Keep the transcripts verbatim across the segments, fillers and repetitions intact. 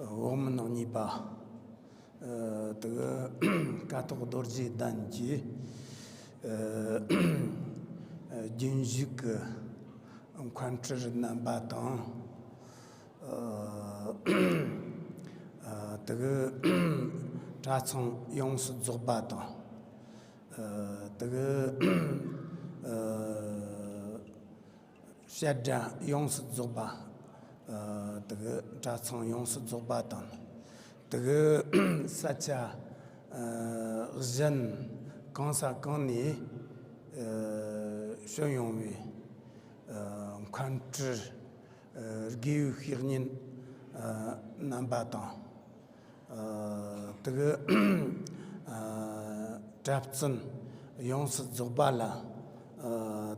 འོག་མིན་གཉིས་པ། ཨ། དེ་གི་ཀཿཐོག་རྡོ་རྗེ་གདན་གྱི་ཨ་རྒྱུན་བཞུགས་ཀྱི་མཁན་སྤྲུལ་རྣམ་པ་དང་། ཨ། ཨ། དེ་གི་གྲྭ་ཚང་ཡོངས་སུ་རྫོགས་པ་དང་། ཨ། དེ་གི་ཨ་བཤད་གྲྭ་ཡོངས་སུ་རྫོགས་པ། ཨ། དེ་གི་གྲྭ་ཚང་ཡོངས་སུ་རྫོགས་པ་དང་། དེ་གི་ས་ཆ་ཨ་གཞན་གང་ས་གང་ནས་ཨ་བྱོན་ཡོང་བའི་ཨ་མཁན་སྤྲུལ་ཨ་དགེ་བའི་བཤེས་གཉེན་ཨ་རྣམ་པ་དང་། ཨ། དེ་གི་ཨ་གྲྭ་བཙུན་ཡོངས་སུ་རྫོགས་པ་ལ། ཨ།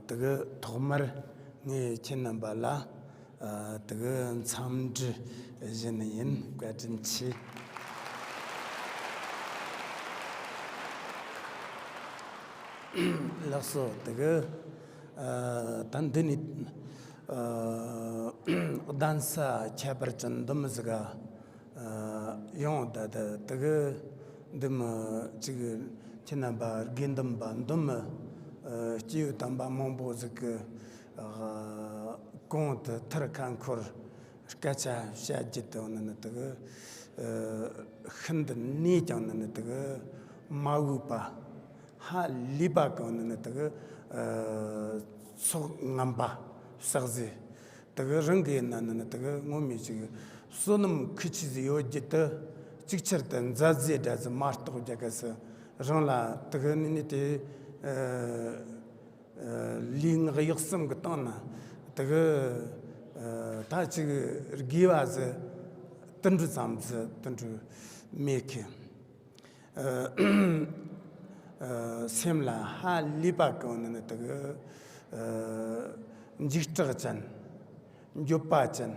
དེ་གི་ཐོག་མར་ངས་ཁྱེད་རྣམ་པ་ལ་ཨ་དེ་གི་འཚམས་འདྲི་ཞུ་ནི་ཡིན། བཀའ་དྲིན་ཆེ། ལགས་སོ། དེ་གི་ཨ་ད་འདི་ནས་ཨ་གདན་ས་ཁྱད་པར་ཅན་འདི་མོ་ཟིག་ག་ཨ་ཡོང་། ད་ད་དེ་གི་འདི་མོ་ཅིག་ཁྱེད་རྣམ་པ་དགེ་འདུན་པ་འདི་མོ་ཨ་སྐྱེས་བུ་དམ་པ་མང་པོ་ཟིག་གི་ཨ་གོང་དུ་ཐར་ཁ་འཁོར་སྐད་ཆ་བཤད་རྒྱུ་དེ་ནི་ནི་དེ་གི་ཨ་ཤིན་ཏུ་ནས་ཀྱང་ནི་ནི་དེ་གི་མ་འོས་པ། ཧ་ལས་པ་གི་ནི་ནི་དེ་གི་ཨ་ཚོགས་ངན་པ་བསགས་ཟེ། དེ་གི་རང་གི་ཡིན་ན་ནི་ནི་དེ་གི་ངོ་མས་ཅིག་བསོད་ནམས་ཁུ་ཆི་ཟིག་ཡོད་རྒྱུ་དེ་ཅིག་ཆར་དུ་མཛད་ཟེ་འདྲ་ཟིག་མ་གཏོགས། རྒྱ་གར་སི་རང་ལ་དེ་གི་ནི་ནི་དེ་ཨ་ལུས་ངག་ཡིད་གསུམ་གི་སྟེང་ན་དེ་གི་ཨ་ད་ཅིག་དགེ་བ་ཟིག་དུད་འགྲོ་ཙམ་ཟིག་དུད་འགྲོ་མེད་གི། ཨ་ཨ་སེམས་ལ་ཧ་ལས་པ་གི་ནི་ནི་དེ་གི་ཨ་འཇིགས་སྐྲག་ཅན། འགྱོད་པ་ཅན།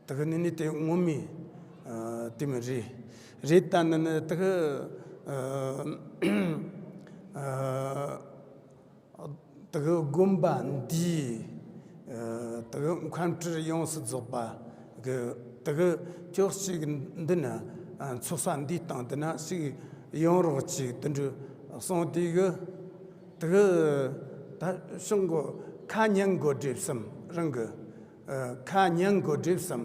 དེ་གི་ནི་ནི་དེ་ངོ་མས་ཨ་དེ་མོ་རེད། རེད་ད་ནི་ནི་དེ་གི་ཨ་ཨ་དེ་གི་དགོན་པ་འདིའི་ཨ་དེ་གི་མཁན་སྤྲུལ་ཡོངས་སུ་རྫོགས་པ་གི་དེ་གི་ཅོག་ཅིག་འདི་ན་ཨ་ཚོགས་ས་འདིའི་སྟེང་འདི་ན་ཞིག་ཡོང་རོགས་ཅིག་དེ་འདྲ་གསུངས། དེ་གི་དེ་གི་ད་བྱུང་གོ། ཁ་ཉན་གོ་སྒྲིབ་བསམ། རང་གི་ཨ་ཁ་ཉན་གོ་སྒྲིབ་བསམ།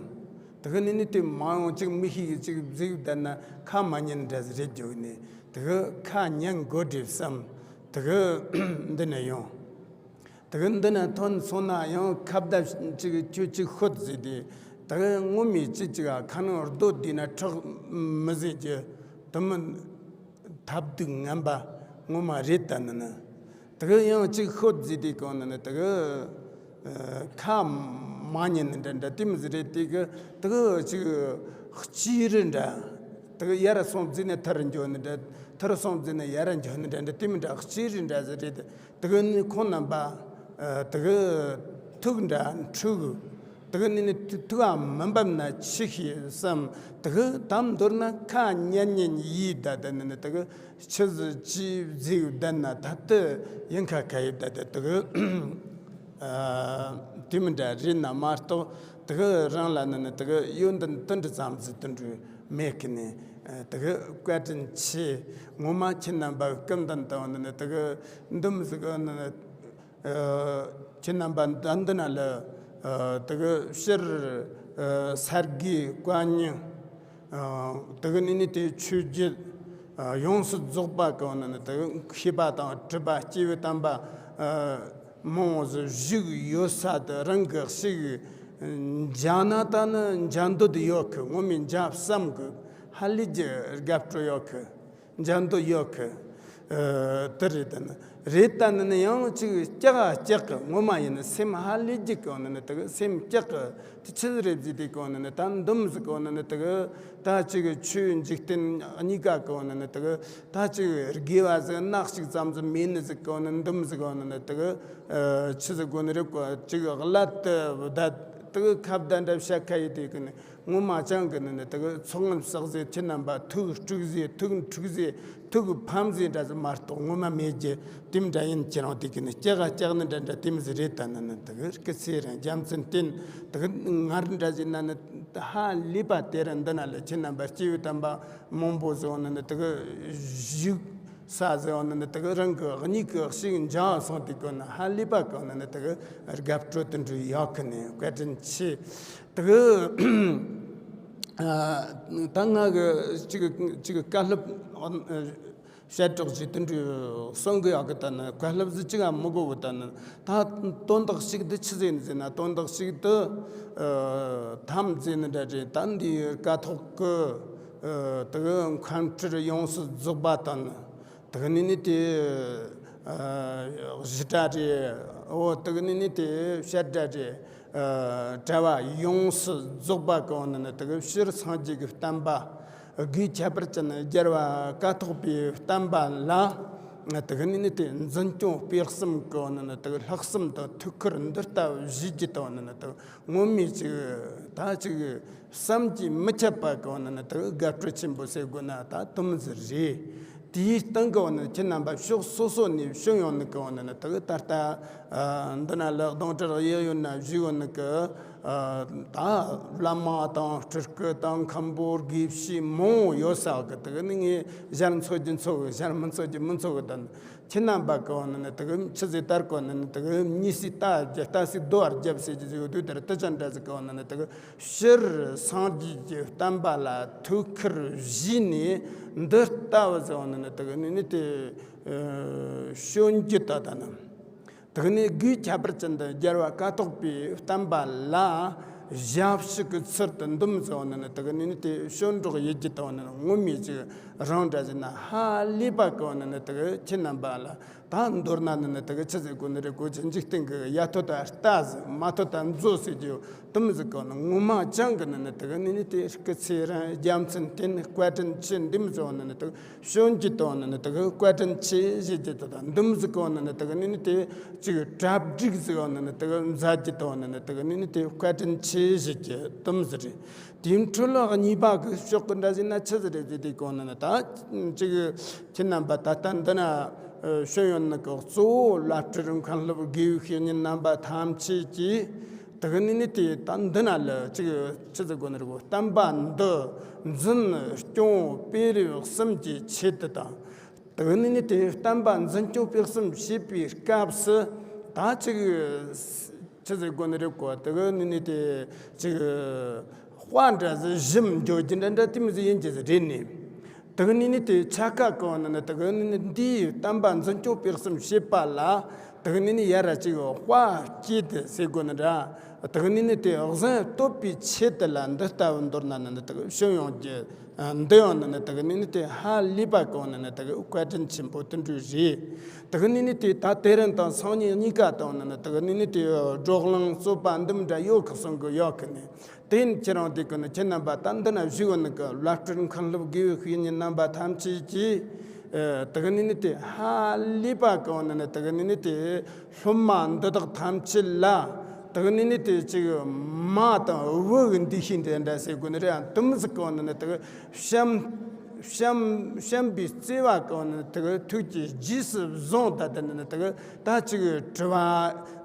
དེ་གི་ནི་ནི་དེ་མ་ཡོང་ཅིག་མི་ཤེས་ཅིག་བཟེས་བསྡད་ན་ཁ་མ་ཉན་འདྲ་ཟིག་རེད་འགྱོ་ནི། དེ་གི་ཁ་ཉན་གོ་སྒྲིབ་བསམ། དེ་གི་འདི་ནས་ཡོང་། དེ་གི་འདི་ནས་ཐོན་སོང་ན་ཡང་ཁ་བརྡ་ཅིག་ཁྱོད་ཅིག་ཤོད་ཟེ། དེ་དེ་གི་ངོ་མས་ཅིག་ཅིག་ཨ་ཁ་ནང་རྡོ་བསྡད་ན་ཁྲག་མི་བཟེད་རྒྱུ་དེ་མོ། ཐབས་སྡུག་ངན་པ་ངོ་མ་རེད་ད་ནི་ནི། དེ་གི་ཡང་ཅིག་ཤོད་ཟེ་དེ་གི་ནི་ནི་དེ་གི་ཨ་ཁ་མ་ཉན་ནི་འདྲ་འདྲ་དེ་མོ་ཟིག་རེད། དེ་གི་དེ་གི་ཅིག་གཅེས་རེད་འདྲ། དེ་གི་ཡར་སོང་ཟེ་ནས་མཐར་འགྱོ་ནི་འདྲ། མཐར་སོང་ཟེ་ནས་ཡར་འགྱོ་ནི་འདྲ་འདྲ་དེ་མོ་འདྲ་གཅེས་རེད་འདྲ་ཟིག་རེད། དེ་གི་ནི་ཁོང་རྣམ་པ་ཨ་དེ་གི་ཐུགས་འདྲ་འཁྲུགས། དེ་གི་ནི་ནི་ཐུགས་ཐུགས་ཨ་མི་འབབ་ན་ཆི་ཤེས་བསམ། དེ་གི་དམ་མདོར་ན་ཁ་ཉན་ཉན་ཡིས་ད་དེ་ནི་ནི་དེ་གི་ཆི་ཟིག་ཅི་བཟེས་བསྡད་ན་ད་དེ་ཡིན་ཁ་ཁ་ཡིས་ད་དེ་དེ་གི་ཨ་དེ་མི་འདྲ་རེད་ན་མ་གཏོགས། དེ་གི་རང་ལ་ནི་ནི་དེ་གི་ཡོན་ཏན་དུད་འགྲོ་ཙམ་ཟིག་དུད་འགྲོ་མེད་གི་ནི། ཨ་དེ་གི་བཀའ་དྲིན་ཆེ། ངོ་མ་ཁྱེད་རྣམ་པ་སྐུ་མདུན་དུ་ནི་ནི་དེ་གི་འདུམ་ཟིག་གི་ནི་ནི། ཨ་ཁྱེད་རྣམ་པ་འདི་འདི་ན་ལ་ཨ་དེ་གི་སྤྱིར་ཨ་ས་དགེ་བཀའ་རྙིང་ཨ་དེ་གི་ནི་ནི་དེ་ཆོས་བརྒྱུད་ཨ་ཡོངས་སུ་རྫོགས་པ་གི་ནི་ནི་དེ་གི་མཁས་པ་དང་གྲུབ་པ་སྐྱེས་བུ་དམ་པ་ཨ་མང་བོ་ཟིག་བཞུགས་ཡོད་ས་དེ་རང་གི་ཞིག་མཇལ་ན་ད་ནི་མཇལ་འདོད་ཡོད་གི། ངོ་མས་མཇལ་བསམ་གི། ཧ་ལས་ཀྱི་དགའ་སྤྲོ་ཡོད་གི། མཇལ་འདོད་ཡོད་གི། ཨ་དེ་རེད་ད་ནི། རེད་ད་ནི་ནི་ཡང་ཅིག་སྐྱག་སྐྱག་གི། ངོ་མ་ཡིན་ན་སེམས་ཧ་ལས་ཀྱི་གི་ནི་ནི་དེ་གི་སེམས་སྐྱག་གི། དེ་ཆི་ཟིག་རེད་ཟེར་དེ་གི་ནི་ནི་ད་འདུམ་ཟིག་གི་ནི་ནི་དེ་གི་ད་ཅིག་ཆོས་འཇིག་རྟེན་གཉིས་ཀ་གི་ནི་ནི་དེ་གི་ད་ཅིག་དགེ་བ་ཟིག་ནག་ཅིག་ཙམ་ཟིག་མེད་ནི་ཟིག་གི་ནི་འདུམ་ཟིག་གི་ནི་ནི་དེ་གི་ཨ་ཆི་ཟིག་གི་ནི་རེད་གོ། ཅིག་གླད་དུ་བསྡད་དེ་གི་ཁ་བརྡ་འདྲ་བཤད་ཁ་ཡི་དེ་གི་ནི། ངོ་མ་ཅང་གི་ནི་ནི་དེ་གི་ཚོགས་ངན་བསགས་ཟེ། ཁྱེད་རྣམ་པ་ཐུགས་དཀྲུགས་ཟེ། ཐུགས་འཁྲུགས་ཟེ། ཐུགས་ཕམ་ཟེ་འདྲ་ཟིག་མ་གཏོགས་ངོ་མ་མེད་ཀྱི། དེ་མི་འདྲ་ཡིན། ཁྱེད་རང་དེ་གི་ནི་སྐྱག་སྐྱག་ནི་འདྲ་འདྲ་དེ་མི་ཟིག་རེད་ད་ནི་ནི་དེ་གི་སྐུ་ཚེ་རིང་རྒྱལ་མཚན་བརྟན། དེ་གི་ངར་འདྲ་ཟིག་ན་ནི་ ཧ་ལས་པ་དེ་རིང་འདི་ན་ལ་ཁྱེད་རྣམ་པ་སྐྱེས་བུ་དམ་པ་མང་པོ་ཟེར་བ་ནི་ནི་དེ་གི་བཞུགས་ས་ཟེར་བ་ནི་ནི་དེ་གི་རང་གི་གཉིས་ཀྱི་ཞིག་འཇང་སོང་དུས་གོ་ན་ཧ་ལས་པ་གོ་ན་ནི་དེ་གི་དགའ་སྤྲོ་དུ་འགྲོ་ཡག་གི་ནི་བཀའ་དྲིན་ཆེ། དེ་གི་ད་ང་གི་ཅིག་ཅིག་བཀའ་སློབ་བཤད་གྲོགས་ཀྱི་དུད་འགྲོའི་གསུང་གི་ཡག་གི་ད་ནི་བཀའ་སློབ་ཟི་ཅི་ག་མི་དགོ་གི་ད་ནི་ད་དོན་དག་ཞིག་འདི་ཆི་ཟེར་ནི་ཟེར་ན། དོན་དག་ཞིག་ཏུ་ཐམ་ཟེར་ནི་འདྲ་རེད། ད་འདི་ཀ་ཐོག་གི་དེ་གི་མཁན་སྤྲུལ་ཡོངས་སུ་རྫོགས་པ་དང་དེ་གི་ནི་ནི་དེ་གཞི་གྲྭ་རེད། འོ་དེ་གི་ནི་ནི་དེ་བཤད་གྲྭ་རེད། གྲྭ་བ་ཡོངས་སུ་རྫོགས་པ་གི་འོ་ན་ནི་དེ་གི་སྤྱིར་སངས་རྒྱས་ཀྱི་བསྟན་པ་དགུའི་ཁྱད་པར་ཅན་རྒྱལ་བ་ཀཿཐོག་པའི་བསྟན་པ་ལ་དེ་གི་ནི་ནི་དེ་འཛིན་སྐྱོང་སྤེལ་གསུམ་གི་འོ་ན་ནི་དེ་གི་ལྷག་བསམ་དང་ཐུགས་ཁུར་འདི་ལྟ་བུ་བཞེས་རྒྱུ་དང་འོ་ན་ནི་དེ་གི་ངོ་མས་ཅིག་ད་ཅིག་བསམ་གྱིས་མི་ཁྱབ་པ་གི་འོ་ན་ནི་དེ་གི་དགའ་སྤྲོ་ཆེན་པོ་ཟེར་དགོས་ན་ད་དེ་མོ་ཟིག་རེད། དེའི་སྟེང་གི་འོ་ན་ཁྱེད་རྣམ་པ་ཕྱོགས་སོ་སོ་ནས་བྱོན་ཡོང་ནི་གི་འོ་ན་ནི་དེ་གི་ད་ལྟ་འདི་ན་ལ་གདོང་དྲུག་གཡས་གཡོན་ན་བཞུགས་ཡོད་ནི་གི་ད་བླ་མ་དང་སྤྲུལ་སྐུ་དང་མཁན་པོ་དགེ་བཤེས་མང་བོ་ཡོད་ས་གི་དེ་གི་ནི་ངས་ཞལ་འཚོ་རྒྱུ་འཚོ་གི་ཞལ་མི་འཚོ་རྒྱུ་མི་འཚོ་གི་ད་ནི་ཁྱེད་རྣམ་པ་གི་འོ་ན་ནི་དེ་གི་ཆི་ཟིག་ལྟར་གི་འོ་ན་ནི་དེ་གི་མྱི་སི་ལྟ་རྒྱ་ལྟ་སི་རྡོ་བར་རྒྱབ་ཟེར་གྱི་ཟིག་ཡོད་དུས་དེར་དེ་ཅང་འདྲ་ཟིག་གི་འོ་ན་ནི་དེ་གི་སྤྱིར་སངས་རྒྱས་ཀྱི་བསྟན་པ་ལ་ཐུགས་ཁུར་བཞེས་ནས་འདི་ལྟ་བུ་ཟེར་བ་ནི་ནི་དེ་གི་ནི་ནི་དེ་བྱོན་རྒྱུ་ད་ད་ནི། དེ་གི་ནི་དགུའི་ཁྱད་པར་ཅན་དུ་རྒྱལ་བ་ཀཿཐོག་པའི་བསྟན་པ་ལ་ཞབས་ཕྱི་གི་ཚུལ་དུ་འདུམ་ཟེར་བ་ནི་ནི་དེ་གི་ནི་ནི་དེ་བྱོན་རོགས་ཡེད་རྒྱུ་ད་བ་ནི་ནི་ངོ་མས་ཅིག་རང་འདྲ་ཟེར་ན་ཧ་ལས་པ་གི་བ་ནི་ནི་དེ་གི་ཁྱེད་རྣམ་པ་ལ། ད་མདོར་ན་ནི་ནི་དེ་གི་ཆི་ཟེར་དགོས་ནི་རེད། གོ་ཆེ་འཇིག་རྟེན་གི་ཡ་ཐོ་ད་ལྟ་ཟིག་མ་ཐོ་ད་མཛོ་ཟེར་རྒྱུ་དུམ་ཟིག་གི་ནི་ངོ་མ་ཅང་གི་ནི་ནི་དེ་གི་ནི་ནི་དེ་སྐུ་ཚེ་རིང་རྒྱལ་མཚན་བརྟན་བཀའ་དྲིན་ཆེ་འདི་མོ་ཟེར་བ་ནི་ནི་དེ་གི་བྱོན་རྒྱུ་དང་ནི་ནི་དེ་གི་བཀའ་དྲིན་ཆེ་ཞེས་རྒྱུ་དང་འདི་མོ་ཟིག་གི་ནི་ནི་དེ་གི་ནི་ནི་དེ་ཅིག་གྲ་སྒྲིག་ཟིག་ནི་ནི་དེ་གི་མཛད་རྒྱུ་དང་ནི་ནི་དེ་གི་ནི་ནི་དེ་བཀའ་དྲིན་ཆེ་ཞེས་རྒྱུ་དུམ་ཟིག་རེད། དེའི་འཕྲོ་ལ་གཉིས་པ་གི་ཕྱོགས་གི་འདྲ་ཟིག་ན་ཆི་ཟིག་རེད་ཟེར་དུས་གོ་ནི་ནི་ད་ཅིག་ཁྱེད་རྣམ་པ་ད་ལྟ་འདི་ན་ཨ་བྱོན་ཡོད་ནི་གི་གཙོ་བོ་བླ་སྤྲུལ་མཁན་སློབ་དགེ་བའི་བཤེས་གཉེན་རྣམ་པ་ཐམས་ཅད་ཀྱིས་དེ་གི་ནི་ནི་དེ་ད་འདི་ན་ལ་ཅིག་ཆི་ཟེར་དགོས་ནི་རེད་གོ། བསྟན་པ་འདི་འཛིན་སྐྱོང་སྤེལ་རེས་གསུམ་གྱི་ཆེད་དུ་དང་། དེ་གི་ནི་ནི་དེ་བསྟན་པ་འཛིན་སྐྱོང་སྤེལ་གསུམ་བྱེད་པའི་སྐབས་སུ་ད་ཅིག་ཆི་ཟེར་དགོས་ནི་རེད་གོ། དེ་གི་ནི་ནི་དེ་ཅིག་དཔའ་འདྲ་ཟིག་ཞུམ་འགྱོ་རྒྱུ་འདྲ་འདྲ་དེ་མོ་ཟིག་ཡིན་རྒྱུ་ཟིག་རེད་ནི། དེ་གི་ནི་ནི་དེ་ཆ་ཁ་གི་ནི་ནི་དེ་གི་ནི་ནི་འདིའི་བསྟན་པ་འཛིན་སྐྱོང་སྤེལ་གསུམ་བྱེད་པ་ལ་དེ་གི་ནི་ནི་ཡ་ར་ཅིག་དཔའ་སྐྱེད་དེ་ཟེར་དགོས་ནི་འདྲ། དེ་གི་ནི་ནི་དེ་གཟེངས་བསྟོད་པའི་ཆེད་དུ་ལ་འདི་ལྟ་བུ་མདོར་ན་ནི་ནི་དེ་གི་བྱོན་ཡོང་རྒྱུ། འདི་ཡང་ནི་ནི་དེ་གི་ནི་ནི་དེ་ཧ་ལས་པ་གི་ནི་ནི་དེ་གི་བཀའ་དྲིན་ཆེན་པོ་དུད་འགྲོའི་རེད། དེ་གི་ནི་ནི་དེ་ད་དེ་རིང་དང་སང་ཉིན་གཉིས་ཀ་དང་ནི་ནི་དེ་གི་ནི་ནི་དེ་བགྲོ་གླེང་རྩོད་པ་འདི་འདྲ་ཡོད་གི་གསུང་གི་ཡོད་གི་ནི། དེ་ཡིན་ཁྱེད་རང་དེ་གི་ནི་ཁྱེད་རྣམ་པ་ད་འདི་ན་བཞུགས་ནི་གི་བླ་སྤྲུལ་མཁན་སློབ་དགེ་བའི་བཤེས་གཉེན་རྣམ་པ་ཐམས་ཅད་ཀྱིས་དེ་གི་ནི་ནི་དེ་ཧ་ལས་པ་གི་ནི་ནི་དེ་གི་ནི་ནི་དེ། སློབ་མ་འདི་དག་ཐམས་ཅད་ལ་དེ་གི་ནི་ནི་དེ་ཅིག་མ་དང་བུ་གི་འདུ་ཤེས་འདྲ་འདྲ་ཟེར་དགོས་ནི་རེད། ཡང་དུམ་ཟིག་གི་ནི་ནི་དེ་གི་བྱམས་བྱམས་བྱམས་པའི་བརྩེ་བ་གི་ནི་དེ་གི་ཐུགས་ཀྱི་རྗེས་སུ་བཟུང་ད་དེ་ནི་ནི་དེ་གི་ད་ཅིག་དྲི་བ་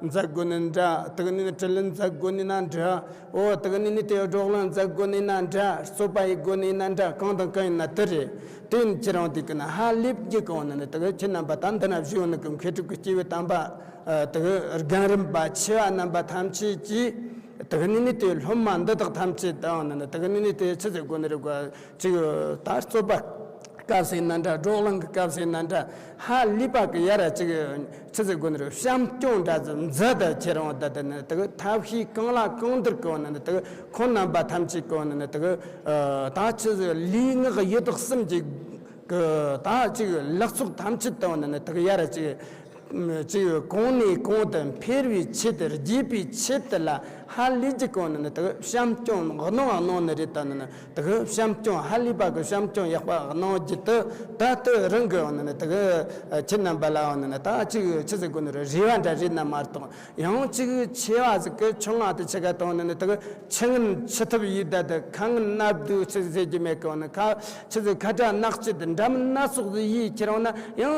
མཛད་དགོས་ནི་འདྲ། དེ་གི་ནི་ནི་དྲིས་ལན་མཛད་དགོས་ནི་ན་འདྲ། འོ་དེ་གི་ནི་ནི་དེ་བགྲོ་གླེང་མཛད་དགོས་ནི་ན་འདྲ། རྩོད་པ་ཡེད་དགོས་ནི་ན་འདྲ། གང་དང་གང་ཡིན་ན་དེ་རེད། དེ་ཡིན་ཁྱེད་རང་དེ་གི་ནི་ཧ་ལས་རྒྱུ་གི་ནི་ནི་དེ་གི་ཁྱེད་རྣམ་པ་ད་འདི་ན་བཞུགས་ནི་གི་མཁས་གྲུབ་ཀྱི་སྐྱེས་བུ་དམ་པ། ཨ་དེ་གི་རྒན་རིམ་པ་ཆེ་བ་རྣམ་པ་ཐམས་ཅད་ཀྱིས་དེ་གི་ནི་ནི་དེ་སློབ་མ་འདི་དག་ཐམས་ཅད་དང་ནི་ནི་དེ་གི་ནི་ནི་དེ་ཆི་ཟེར་དགོས་ནི་རེད་གོ། ཅིག་ད་རྩོད་པ་སྐབས་སུ་ཡིན་ན་འདྲ། བགྲོ་གླེང་གི་སྐབས་སུ་ཡིན་ན་འདྲ། ཧ་ལས་པ་གི་ཡ་ར་ཅིག་ཆི་ཟེར་དགོས་ནི་རེད། བྱམས་སྐྱོང་འདྲ་ཟིག་མཛད་ད་ཁྱེད་རང་ད་དེ་ནི་དེ་གི་ཐབས་ཤེས་གང་ལ་གང་འདུལ་གི་ནི་ནི་དེ་གི་ཁོང་རྣམ་པ་ཐམས་ཅད་གི་ནི་ནི་དེ་གི་ད་ཆི་ཟེར་ལུས་ངག་ཡིད་གསུམ་གྱི་གི་ད་ཅིག་ལག་ཚོགས་ཐམས་ཅད་དང་ནི་ནི་དག་ཡ་ར་ཅིག་ཅིག་གོང་ནས་གོང་དུ་འཕེལ་བའི་ཆེད་དུ་རྒྱས་པའི་ཆེད་དུ་ལ་ཧ་ལས་ཀྱི་གོང་ནི་ནི་དག་བྱམས་སྐྱོང་གནང་གནང་ནི་རེད། ད་ནི་ནི་དག་བྱམས་སྐྱོང་ཧ་ལས་པ་གི་བྱམས་སྐྱོང་ཡག་པ་གནང་རྒྱུ་དུ་ད་ལྟ་རང་གི་ནི་ནི་དག་ཁྱེད་རྣམ་པ་ལའང་ནི་ནི་ད་ཅིག་ཆི་ཟེར་དགོས་ནི་རེད། རེ་བ་འདྲ་རེད་ན་མ་གཏོགས། ཡང་གཅིག་ཆེ་བ་ཟིག་གི་ཆུང་བ་དེ་ཆེ་ག་དང་ནི་ནི་དེ་གི་ཆུ་ངན་ཆུ་ཐབ་ཡིས་བསྡད་དེ་ཁ་ངན་སྣ་བདུག་ཆི་ཟེར་རྒྱུ་མེད་གི་ནི། ཁ་ཆི་ཟེར་ཁ་དྲག་ནག་ཅི་དེ་འདྲ་མིན་སྣ་ཚོགས་ཟིག་ཡིས་ཁྱེར་འོང་ན་ཡང་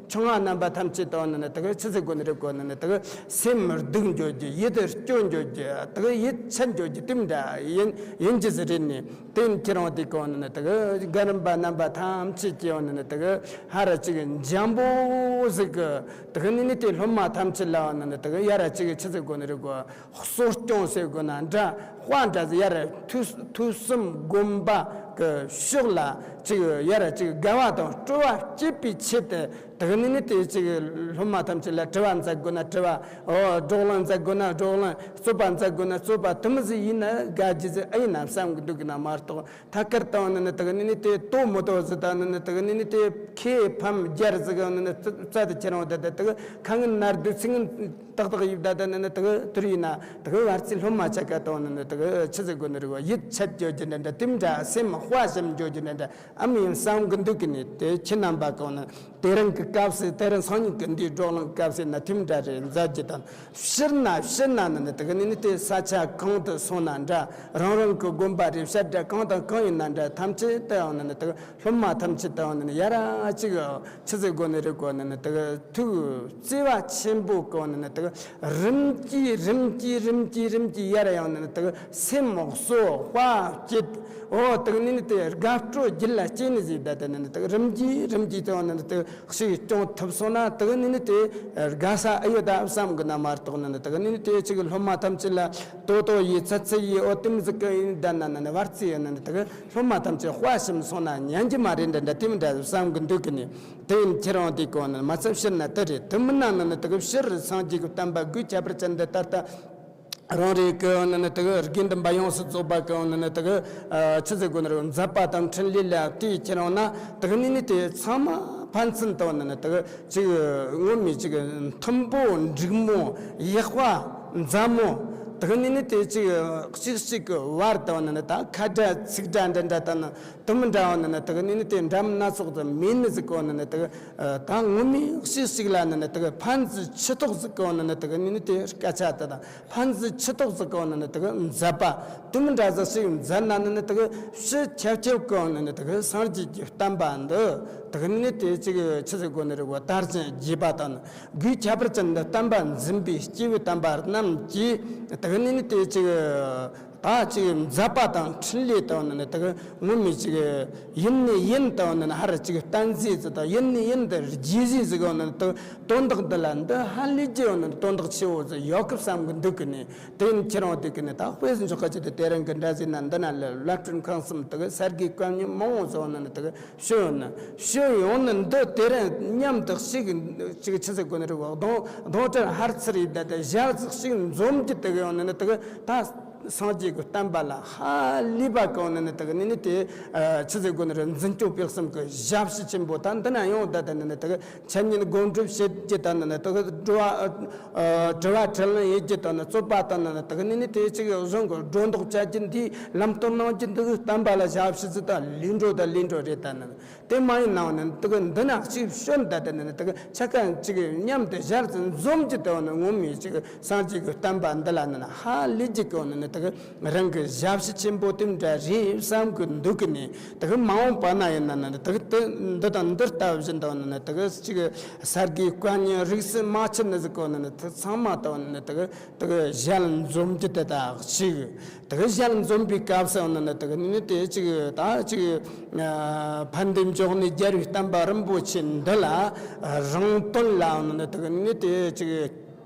ཆུང་བ་རྣམ་པ་ཐམས་ཅད་དང་ནི་ནི་དེ་གི་ཆི་ཟེར་དགོས་ནི་རེད་གོ་ནི་ནི་དེ་གི་སེམས་སྡུག་འགྱོ་རྒྱུ་ཡིད་སྐྱོ་འགྱོ་ དེ་གི་ཡིད་ཆད་འགྱོ་རྒྱུ་དེ་འདྲ་ཡིན་ཡིན་རྒྱུ་ཟིག་རེད་ནི། དེ་ཡིན་ཁྱེད་རང་དེ་གོ་ནི་ནི་དེ་གི་རྒན་རིམ་པ་རྣམ་པ་ཐམས་ཅད་ཀྱི་ཡོང་ནི་ནི་དེ་གི་ཧ་ར་ཅིག་འཇམ་པོ་ཟིག་གི་དེ་གི་ནི་ནི་དེ་སློབ་མ་ཐམས་ཅད་ལ་ཡོང་ནི་ནི་དེ་གི་ཡ་ར་ཅིག་ཆི་ཟིག་གོ་ནི་རེད་གོ། གསོ་སྐྱོང་ཟེར་དགོས་ན་འདྲ། དཔའ་འདྲ་ཟེར་ཡ་ར་ཐོས་ཐོས་བསམ་སྒོམ་པ་གི་ཕྱོགས་ལ་ཅིག་ཡ་ར་ཅིག་དགའ་བ་དང་སྤྲོ་བ་སྐྱེད་པའི་ཆེད་དུ་དེ་ནི་ནི་དེ་ཅིག་སློབ་མ་ཐམས་ཅད་ལ་དྲི་བ་མཛད་དགོས་ན་དྲི་བ། ཨོ་བགྲོ་གླེང་མཛད་དགོས་ན་བགྲོ་གླེང་རྩོད་པ་མཛད་དགོས་ན་རྩོད་པ་དུ་མི་ཟིག་ཡིན་ན་དགའ་རྒྱུ་ཟིག་ཨེ་ཡིན་ན་བསམ་གི་འདུག་གི་ན་མ་གཏོགས། ཐད་ཀར་དང་ནི་ནི་དེ་གི་ནི་ནི་དེ་ལྟོ་མི་ལྟོ་ཟི་དང་ནི་ནི་དེ་གི་ནི་ནི་དེ་ཁེ་ཕམ་རྒྱལ་ཟི་གི་ནི་ནི་རྩ་དེ་ཁྱེར་འོང་དེ་དེ་དེ་གི་ཁ་ངན་ནར་དུ་ཚིག་ངན་ཏག་ཏག་ཡིབ་ད་དེ་ནི་ནི་དེ་གི་དུར་ཡིན་ན་དེ་གི་བར་ཚི་སློབ་མ་ཆ་ག་དང་ནི་ནི་དེ་གི་ཆི་ཟི་གོ་ནི་རི་གོ་ཡིད་ཆད་རྒྱོ་རྒྱུ་འདྲ་འདྲ་དེ་འདྲ་སེམས་དཔའ་ཞུམ་རྒྱོ་རྒྱུ་འདྲ་འདྲ་ཨ་མི་ཡིན་བསམ་གི་འདུག་གི་ནི་དེ་ཁྱེད་རྣམ་པ་གང་ནི། དེ་རིང་གི་སྐབས་སུ་དེ་རིང་སང་ཉིན་གི་འདིའི་བགྲོ་གླེང་སྐབས་སུ་ན་ཐིམ་འདྲ་རེ་མཛད་རྒྱུ་དང་། ཕྱིར་ན་ཕྱིར་ན་ནི་ནི་དེ་གི་ནི་ནི་དེ་ས་ཆ་གང་དུ་སོང་ན་འདྲ། རང་རང་གི་དགོན་པ་རེ་བཤད་འདྲ་གང་དང་གང་ཡིན་ན་འདྲ། ཐམས་ཅད་དུ་ཡང་ནི་ནི་དེ་གི་སློབ་མ་ཐམས་ཅད་དུ་ཡང་ནི་ནི་ཡ་ར་ཅིག་ཆི་ཟེར་དགོས་ནི་རེད་གོ་ནི་ནི་དེ་གི་ཐུགས་བརྩེ་བ་ཆེན་པོ་གོ་ནི་ནི་དེ་གི་རིམ་གྱིས་རིམ་གྱིས་རིམ་གྱིས་རིམ་གྱིས་ཡ་ར་ཡང་ནི་ནི་དེ་གི་སེམས་གསོ་དཔའ་སྐྱིད། ཨོ་དེ་གི་ནི་ནི་དེ་དགའ་སྤྲོ་རྒྱུད་ལ་སྐྱེ་ནི་ཟིག་ད་དེ་ནི་ནི་དེ་གི་རིམ་གྱིས་རིམ་གྱིས་དུ་ཡང་ནི་ནི་དེ་གི་ཞིག་སྐྱོང་ཐུབ་སོང་ན་དེ་གི་ནི་ནི་དེ་དགའ་ས་ཨེ་ཡོད་ད་བསམ་གི་ན་མ་གཏོགས་ནི་ནི་དེ་གི་ནི་ནི་དེ་ཅིག་སློབ་མ་ཐམས་ཅད་ལ་ཏོ་ཏོ་ཡི་ཚ་ཚ་ཡི་ཨོ་དེམ་ཟིག་གི་ཡིན་ད་ན་ནི་ནི་བར་ཚི་ཡོད་ནི་ནི་དེ་གི་སློབ་མ་ཐམས་ཅད་དཔའ་ཞུམ་སོང་ན་ཉན་གྱི་མ་རེད་འདྲ་འདྲ་དེ་མི་འདྲ་བསམ་གི་འདུག་གི་ནི། དེ་ཡིན་ཁྱེད་རང་དེ་གོ་ནི་མ་ཚད་ཕྱིར་ན་དེ་རེད། དེ་མིན་ན་ནི་ནི་དེ་གི་ཕྱིར་སངས་རྒྱས་ཀྱི་བསྟན་པ་དགོས་ཁྱད་པར་ཅན་འདི་ད་ལྟ་རང་རེ་གི་ནི་ནི་དེ་གི་དགེ་འདུན་པ་ཡོངས་སུ་རྫོགས་པ་གི་ནི་ནི་དེ་གི་ཆི་ཟེར་དགོས་ནི་རེད། མཛད་པ་དང་འཕྲིན་ལས་ལ་དེ་ཁྱེད་རང་ན་དེ་གི་ནི་ནི་དེ་ཚང་མ་ཕན་ཚུན་དང་ནི་ནི་དེ་གི་ཅིག་ངོ་མི་ཅིག་མཐུན་པོ་འགྲིག་མོ་ཡག་པ་མཛའ་མོ་དེ་གི་ནི་ནི་དེ་ཅིག་གཅིག་གཅིག་གི་བར་དང་ནི་ནི་ད་ཁ་འདྲ་ཚིག་འདྲ་འདྲ་འདྲ་དང་ནི། དུ་མི་འདྲ་བ་ནི་ནི་དེ་གི་ནི་ནི་དེ་འདྲ་མིན་སྣ་ཚོགས་དུ་མེད་ནི་ཟིག་གོ་ནི་ནི་དེ་གི་ད་ངོ་མའི་གཤིས་གཅིག་ལ་ནི་ནི་དེ་གི་ཕན་ཚུན་ཆུ་ཐོགས་ཟིག་གོ་ནི་ནི་དེ་གི་ནི་ནི་དེ་སྐད་ཆ་དེ་དང་ཕན་ཚུན་ཆུ་ཐོགས་ཟིག་གོ་ནི་ནི་དེ་གི་མཛད་པ་དུ་མི་འདྲ་ཟིག་ཞིག་མཛད་ན་ནི་ནི་དེ་གི་ཕྱི་ཁྱབ་ཁྱབ་གོ་ནི་ནི་དེ་གི་སངས་རྒྱས་ཀྱི་བསྟན་པ་འདི་དེ་གི་ནི་ནི་དེ་ཅིག་ཆི་ཟིག་གོ་ནི་རེད་གོ། དར་ཞིང་རྒྱས་པ་དང་དགོས་ཁྱད་པར་ཅན་འདི་བསྟན་པ་འཛིན་པའི་སྐྱེས་བུ་དམ་པ་རྣམས་ཀྱིས་དེ་གི་ནི་ནི་དེ་ཅིག་ད་ཅིག་མཛད་པ་དང་འཕྲིན་ལས་དང་ནི་དེ་གི་ངོ་མི་ཅིག་ཡིན་ནི་ཡིན་དང་ནི་ཧར་ཅིག་བསྟན་ཟིག་ཟིག་དང་ཡིན་ནི་ཡིན་དུ་རྒྱས་ཟིག་ཟིག་ནི་དེ་དོན་དག་འདི་ལ་འདི་ཧ་ལས་ཀྱི་ནི་དོན་དག་ཆེ་བོ་ཟིག་ཡོད་གི་བསམ་གི་འདུག་གི་ནི། དེ་ཡིན་ཁྱེད་རང་དེ་གི་ནི་ད་དཔེ་འཇོག་ག་ཅི་དེ་དེ་རིང་གི་འདྲ་ཟིག་ན་འདི་ན་ལ་བླ་སྤྲུལ་ཁང་གསུམ་དེ་གི་ས་དགེ་བཀའ་རྙིང་མང་བོ་ཟིག་ནི་དེ་གི་ཤོད་ཡོང་ནི་ཤོད་ཡོང་ནི་འདི་དེ་རིང་མཉམ་དུ་ཞིག་ཅིག་ཆི་ཟིག་གོ་ནི་རེད་གདོང་གདོང་དྲར་ཧར་ཚུར་ཡིན་ད་དེ་ཞལ་ཟིག་ཞིག་འཛོམས་ཀྱི་དེ་གི་ཡོང་ནི་ནི་དེ་གི་ད། སངས་རྒྱས་ཀྱི་བསྟན་པ་ལ་ཧ་ལས་པ་གང་ནི་ནི་དེ་གི་ནི་ནི་དེ་ཆི་ཟེར་དགོས་ནི་རེད། འཛིན་སྐྱོང་སྤེལ་གསུམ་གྱི་ཞབས་ཕྱི་ཆེན་པོ་ད་འདི་ན་ཡོང་ད་དེ་ནི་ནི་དེ་གི་འཆད་ཉན་སྒོམ་སྒྲུབ་བྱེད་རྒྱུ་ད་ནི་ནི་དེ་གི་དྲི་བ་དྲི་བ་དྲིས་ལན་ཡེད་རྒྱུ་ད་ནི་རྩོད་པ་ད་ནི་ནི་དེ་གི་ནི་ནི་དེ་ཅིག་གཞུང་གི་སྒྲོ་འདོགས་བཅད་རྒྱུ་འདིའི་ལམ་སྟོན་གནང་རྒྱུ་འདི་གི་བསྟན་པ་ལ་ཞབས་ཕྱི་ཟིག་ད་ལས་འགྲོ་ད་ལས་འགྲོ་རེད་ད་ནི། དེ་མ་ཡིན་ནའང་ནི་དེ་གི་འདི་ན་གཅིག་བྱོན་ད་དེ་ནི་དེ་གི་ཆ་ག་གཅིག་མཉམ་དུ་ཞལ་ཙམ་འཛོམས་ཀྱི་དེ་ནི་ངོ་མའི་གཅིག་སངས་རྒྱས་ཀྱི་བསྟན་པ་འདི་ལ་ནི་ཧ་ལས་ཀྱི་གི་ནི་དེ་གི་རང་གི་ཞབས་ཕྱི་ཆེན་པོ་དེ་འདྲ་རེད་བསམ་གི་འདུག་གི་ནི། དེ་གི་མ་འོངས་པ་ན་ཡིན་ན་ནི་དེ་གི་དེ་འདི་དང་འདི་ལྟ་བུ་བཞིན་དུ་ནི་དེ་གི་གཅིག་ས་དགེ་བཀའ་རྙིང་རིགས་སུ་མ་ཆུད་ནི་ཟིག་གི་ནི་དེ་ཚང་མ་དང་ནི་དེ་གི་དེ་གི་ཞལ་འཛོམས་ཀྱི་དེ་དག་ཅིག་དེ་གི་ཞལ་འཛོམས་པའི་སྐབས་སུ་ནི་ནི་དེ་གི་ནི་དེ་ཅིག་ད་ཅིག་ཕན་བདེ་མགྱོགས་ནི་རྒྱལ་བའི་བསྟན་པ་རིན་པོ་ཆེ་འདི་ལ་རང་དོན་ལ་ནི་དེ་གི་ནི་དེ་ཅིག་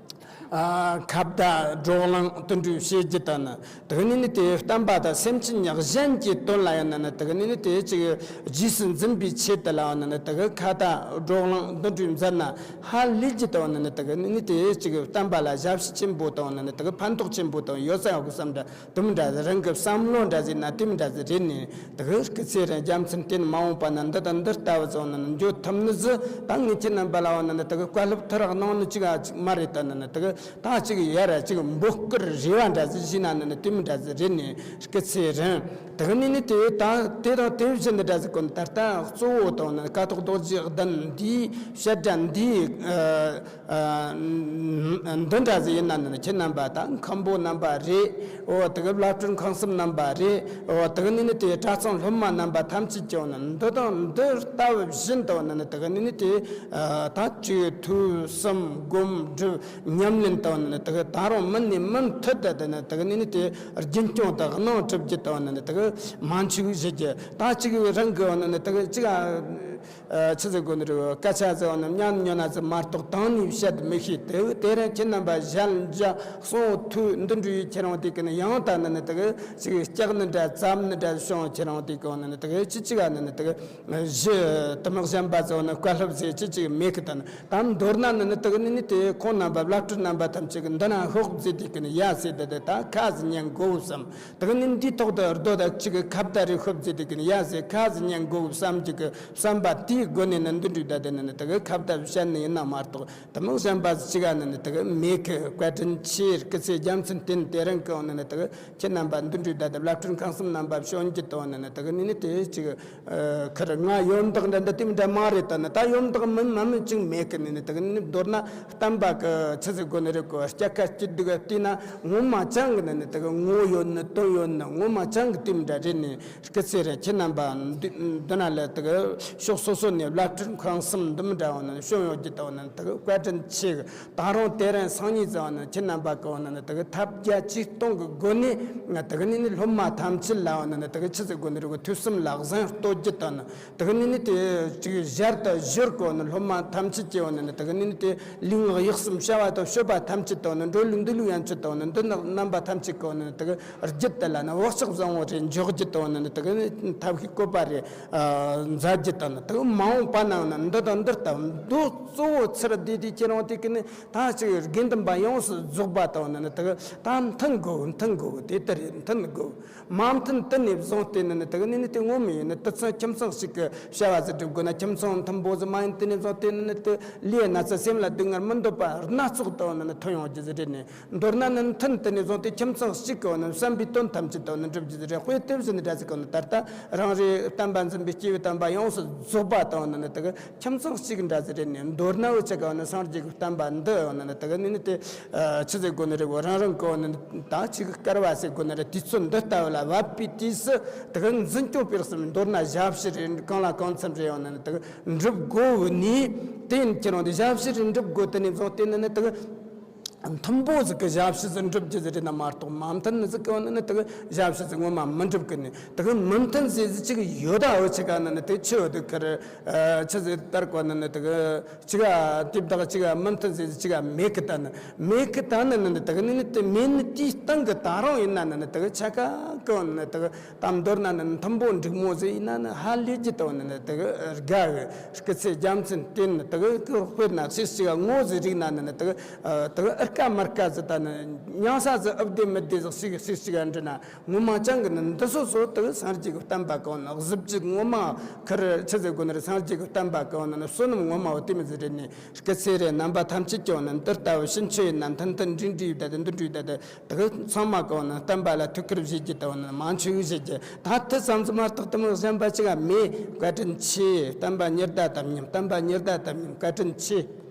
ཁ་བརྡ་བགྲོ་གླེང་བསྟུན་གྲོས་བྱེད་རྒྱུ་དང་ནི་དེ་གི་ནི་ནི་དེ་བསྟན་པ་དང་སེམས་ཅན་གཞན་གྱི་དོན་ལ་ཡང་ནི་ནི་དེ་གི་ནི་ནི་དེ་ཅིག་རྗེས་སུ་འཛིན་པའི་ཆེད་དུ་ལ་ནི་ནི་དེ་གི་ཁ་བརྡ་བགྲོ་གླེང་བསྟུན་གྲོས་མཛད་ན་ཧ་ལས་ཀྱི་དང་ནི་ནི་དེ་གི་ནི་ནི་དེ་ཅིག་བསྟན་པ་ལ་ཞབས་ཕྱི་ཆེན་པོ་དང་ནི་ནི་དེ་གི་ཕན་ཐོགས་ཆེན་པོ་དང་ཡོད་ས་ཡོད་གི་བསམ་འདྲ། དུམ་འདྲ་ཟེར་རང་གི་བསམ་བློ་འདྲ་ཟེར་ན་དུམ་འདྲ་ཟེར་རེད་ནི། དེ་གི་སྐུ་ཚེ་རིང་རྒྱལ་མཚན་བརྟན་མ་འོངས་པ་ན་འདི་དང་འདི་ལྟ་བུ་ཚོ་ནི་འགྱོ་ཐུབ་ནི་ཟི་ད་ངེད་ཀྱི་རྣམ་པ་ལ་བ་ནི་ནི་དེ་གི་བཀའ་སློབ་ཐུ་རག་གནང་ནི་གཅིག་ཨ་གཅིག་མ་རེད་ད་ནི་ནི་དེ་གི་ད་གཅིག་ཡ་ར་གཅིག་འབོད་སྐུལ་རེ་བ་འདྲ་ཟེར་བྱས་ན་ནི་ནི་དུམ་འདྲ་ཟེར་རེད་ནི། སྐུ་ཚེ་རིང་དེ་གི་ནི་ནི་དེ་ད་དེ་དང་དེ་བཞིན་འདི་འདྲ་ཟེར་གོ་ནི་ད་ལྟ་གཙོ་བོ་དང་ནི་ཀཿཐོག་རྡོ་རྗེ་གདན་འདིའི་བཤད་གྲྭ་འདིའི་ཨ། ཨ། འདི་འདྲ་ཟིག་ཡིན་ན་ནི་ཁྱེད་རྣམ་པ་དང་མཁན་པོ་རྣམ་པ་རེད། འོ་དེ་གི་བླ་སྤྲུལ་ཁང་གསུམ་རྣམ་པ་རེད། འོ་དེ་གི་ནི་ནི་དེ་གྲྭ་ཚང་སློབ་མ་རྣམ་པ་ཐམས་ཅད་ཀྱང་ནི་འདི་དང་འདི་ལྟ་བུ་བཞིན་དུ་ནི་ནི་དེ་གི་ནི་ནི་དེ་ཨ་ད་ཅིག་ཐོས་བསམ་སྒོམ་སྒྲུབ་ཉམས་ ལེན་བཏང་ནི་དག་ད་རུང་མི་ནི་མི་མཐུད་དེ་དེ་ནི་དག་ནི་ནི་དེ་རྒྱུན་སྐྱོང་དང་གནང་གྲུབ་རྒྱུ་བཏང་ནི་དག་མ་འཆུག་བཞི་རྒྱུ་ད་གཅིག་རང་གི་བ་ནི་དག་གཅིག་ཆི་ཟེར་དགོས་ནི་རེད། སྐད་ཆ་ཟེར་བ་ནི་ཉན་ཉོ་ན་ཟེར་མ་གཏོགས་བཏང་ནི་བཤད་མི་ཤེས། དེ་དེ་རིང་ཁྱེད་རྣམ་པ་གཞན་འཇའ་གསུང་ཐོས་འདི་འདྲའི་ཁྱེད་རང་དེ་གི་ནི་ཡང་ད་ནི་ནི་དག་ཅིག་སྐྱག་ནི་འདྲ་རྩམ་ནི་འདྲ་བྱུང་ཁྱེད་རང་དེ་གི་ནི་ནི་དག་ཅི་ཅི་ག་ནི་ནི་དག་གཞི་དུ་མག་གཞན་པ་ཚོ་ནི་བཀའ་སློབ་ཟེར་ཅི་ཅིག་མེད་གི་དང་། དམ་མདོར་ན་ནི་ནི་དག་ནི་ནི་དེ་ཁོང་རྣམ་པ་བླ་སྤྲུལ་རྣམ་པ་ཐམས་ཅད་ཀྱི་འདི་ན་ཤོག་ཟེར་དེ་གི་ནི་ཡ་ཟེར་དེ་དེ་ད་ཁ་ཟི་ཉན་དགོས་བསམ། དག་ནི་འདིའི་ཐོག་ཏུ་རྡོ་དང་གཅིག་གི་ཁ་བརྡ་རེ་ཤོབ་ཟེར་དེ་གི་ནི་ཡ་ཟེར་ཁ་ཟི་ཉན་དགོས་བསམ་གྱི་གི་བསམ་པ་དེའི་སྒོ་ནས་ནི་འདི་འདྲའི་ད་དེ་ནི་ནི་དག་ཁ་བརྡ་བཤད་ནི་ཡིན་ན་མ་གཏོགས་དུ་མག་གཞན་པ་ཅི་ག་ནི་ནི་དག་མེད་གི། བཀའ་དྲིན་ཆེ། སྐུ་ཚེ་རྒྱ་མཚན་བརྟན། དེ་རིང་གི་ནི་ནི་དག་ཁྱེད་རྣམ་པ་འདི་འདྲའི་ད་དེ་བླ་སྤྲུལ་ཁང་གསུམ་རྣམ་པ་བྱོན་རྒྱུ་དང་ནི་ནི་དག་ནི་ནི་དེ་ཅིག་ཁར་ང་ཡོན་བདག་འདྲ་འདི་དེ་མི་འདྲ་མ་རེད། ད་ནི་ད་ཡོན་བདག་མིན་མ་མིན་ཅིག་མེད་གི་ནི་ནི་དག་ནི་མདོར་ན་བསྟན་པ་གི་ཆི་ཟེར་དགོས་ནི་རེད་གོ། སྐྱ་ཀ་སྐྱིད་སྡུག་བལྟས་ན་ངོ་མ་ཅང་གི་ནི་ནི་དག་ངོ་ཡོད་ནི་དོན་ཡོད་ནི་ངོ་མ་ཅང་གི་དེ་མི་འདྲ་རེད་ནི། སྐུ་ཚེ་རེ་ཁྱེད་རྣམ་པ་འདི་འདི་ན་ལ་དག་ཕྱོགས་སོ་སོ་ནས་བླ་སྤྲུལ་ཁང་གསུམ་འདི་མི་འདྲ་བ་ནི་བྱོན་ཡོད་རྒྱུ་དང་ནི་དག་བཀའ་དྲིན་ཆེ་གི། ད་རུང་དེ་རིང་སང་ཉིན་ཙམ་ནི་ཁྱེད་རྣམ་པ་གི་ནི་དག་ཐབས་བརྒྱ་ཇུས་སྟོང་གི་སྒོ་ནས་དག་ནི་ནི་སློབ་མ་ཐམས་ཅད་ལ་ནི་དག་ཆི་ཟེར་དགོས་ནི་རེད་གོ། ཐོས་བསམ་ལ་གཟེངས་བསྟོད་རྒྱུ་དང་ནི་དག་ནི་ནི་དེ་ཅིག་ཞར་དུ་ཞོར་གོ་ནི་སློབ་མ་ཐམས་ཅད་ཀྱི་ནི་དག་ནི་ནི་དེ་ལུས་ངག་ཡིད་གསུམ་བྱ་བ་དང་སྤྱོད་པ་ཐམས་ཅད་དང་ནི་འགྲོ་ལུགས་འདུག་ལུགས་ཡན་ཆད་དང་ནི་འདི་ནི་རྣམ་པ་ཐམས་ཅད་གི་ནི་དག་རྒྱུད་དེ་ལ་ནི་བག་ཆགས་བཟང་བོ་རེ་འཇོག་རྒྱུ་དང་ནི་དག་ནི་ཐབས་ཤེས་བཀོད་པ་རེ་མཛད་རྒྱུ་དང་ནི་དག་མ་འོངས་པ་ནང་ན་འདི་དང་འདིར་ལྟ་བུ་མདོ་གཙོ་བོ་ཚུར་བསྡུས་ཏེ་ཁྱེད་རང་དེ་གི་ནི་ད་ཅིག་དགེ་འདུན་པ་ཡོངས་སུ་རྫོགས་པ་དང་ནི་དག་ད་མཐུན་དགོས། མཐུན་དགོས། དེ་ལྟར་མཐུན་དགོས། མ་མཐུན་དེ་ནས་བཟུང་སྟེ་ནི་དག་ནི་ནི་དེ་ངོ་མ་ཡིན་ནི་དུ་ཚང་ཁྱིམ་ཚང་ཞིག་གི་བྱ་བ་ཟིག་སྒྲུབ་དགོས་ན་ཁྱིམ་ཚང་མཐུན་པོ་ཟིག་མ་ཡིན། དེ་ནས་བཟུང་སྟེ་ནི་ནི་དེ་ལས་ན་ཚ་སེམས་ལ་སྡུག་བསྔལ་མི་འདོད་པ་སྣ་ཚོགས་དང་ནི་ཐོན་ཡོང་རྒྱུ་ཟིག་རེད་ནི། མདོར་ན་ནི་མཐུན་དེ་ནས་བཟུང་སྟེ་ཁྱིམ་ཚང་གཅིག་གི་ནི་བསམ་པའི་དོན་ཐམས་ཅད་དང་ནི་འགྲུབ་རྒྱུ་ཟིག་རེད། དཔེ་དེ་བཞིན་འདྲ་ཟིག་གི་ནི་ད་ལྟ་རང་རེའི་བསྟན་པ་འཛིན་པའི་སྐྱེས་བུ་དམ་པ་ཡོངས་སུ་རྫོགས་པ་དང་ནི་ནི་དག་ཁྱིམ་ཚང་གཅིག་འདྲ་ཟིག་རེད་ནི། མདོར་ན་འུ་ཅག་གི་ནི་སངས་རྒྱས་ཀྱི་བསྟན་པ་འདི་ནི་ནི་དག་ནི་ནི་དེ་ཆི་ཟེར་དགོས་ནི་རེད་གོ། རང་རང་གི་ནི་ད་ཅིག་སྐལ་བ་ཟེར་དགོས་ནི་རེད། དུས་ཚོད་འདི་ལྟ་བུ་ལ་བབ་པའི་དུས་སུ་དག་འཛིན་སྐྱོང་སྤེལ་གསུམ། མདོར་ན་ཞབས་ཕྱི་རེད། གང་ལ་གང་འཚམ་རེད་ཡོང་ནི་ནི་དག་འགྲུབ་དགོས་ནི་དེ་ཡིན། ཁྱེད་རང་དེ་ཞབས་ཕྱི་རེ་འགྲུབ་དགོས། དེ་ནས་བཟུང་སྟེ་ནི་ནི་དག་མཐུན་པོ་ཟིག་གི་ཞབས་ཕྱི་ཟིག་འགྲུབ་རྒྱུ་ཟིག་རེད་ན་མ་གཏོགས་མ་མཐུན་ནི་ཟིག་གི་ནི་ནི་དག་ཞབས་ཕྱི་ཟིག་ངོ་མ་མི་འགྲུབ་གི་ནི། དག་མི་མཐུན་ཟེར་ཟིག་ཅིག་ཡོད་ད། འུ་ཆི་ག་ནི་ནི་དེ་ཆི་ཡོད་དུ་ཁར་ཆི་ཟིག་ལྟར་གོ་ནི་ནི་དག་ཅི་ག་དེ་བདག་ཅི་ག་མི་མཐུན་ཟེར་ཟིག་ཅི་ག་མེད་གི་ད་ནི་མེད་གི་ད་ནི་ནི་ནི་དག་ནི་ནི་དེ་མེད་ནི་དེའི་སྟེང་གི་ད་རུང་ཡིན་ན་ནི་ནི་དག་ཆ་ག་གི་ནི་ནི་དག་ད་མདོར་ན་ནི་མཐུན་པོ་འགྲིག་མོ་ཟིག་ཡིན་ན་ནི་ཧ་ལས་ཀྱི་དོན་ནི་དེ་གི་དགའ་གི། སྐུ་ཚེ་རྒྱ་མཚན་བརྟན་ནི་དེ་གི་དཔེར་ན་ཤེས་ཤིག་ངོ་ཟིག་རིག་ན་ནི་ནི་དེ་གི་དེ་གི་ཨར་ཀ་མར་ཀ་ཟིག་ད་ནི་མྱང་ས་ཟིག་ཨབ་བདེ་མི་བདེ་ཟིག་ཤིག་ཤེས་ཤིག་འདྲི་ན་ངོ་མ་ཅང་གི་ནི་འདི་སོ་སོ་དེ་གི་སངས་རྒྱས་ཀྱི་བསྟན་པ་གང་ནི་གཟི་བརྗིད་ངོ་མ་ཁར་ཆི་ཟེར་དགོས་ནི་རེད། སངས་རྒྱས་ཀྱི་བསྟན་པ་གང་ནི་བསོད་ནམས་ངོ་མ་བོ་དེ་མི་ཟིག་རེད་ནི། སྐུ་ཚེ་རེ་རྣམ་པ་ཐམས་ཅད་ཀྱང་ནི་འདི་ལྟ་བུ་ཕྱིན་ཆད་ཡིན་ན་མཐུན་མཐུན་འགྲིག་འགྲིག་ཡོད་ད་དེ་འདི་འགྲིག་ད་དེ། དེ་གི་ཚང་མ་གང་ནི་བསྟན་པ་ལ་ཐུགས་ཁུར་བཞེས་རྒྱུ་དང་ནི་མ་འཆུག་བཞེས་རྒྱུ། ད་དེ་ཙམ་ཟིག་མ་གཏོགས་དུ་མ་གཞན་པ་ཅི་ག་མེད། བཀའ་དྲིན་ཆེ། བསྟན་པ་ཉི་ཟླ་དམ་ཉམས། བསྟན་པ་ཉི་ཟླ་དམ་ཉམས། བཀའ་དྲིན་ཆེ།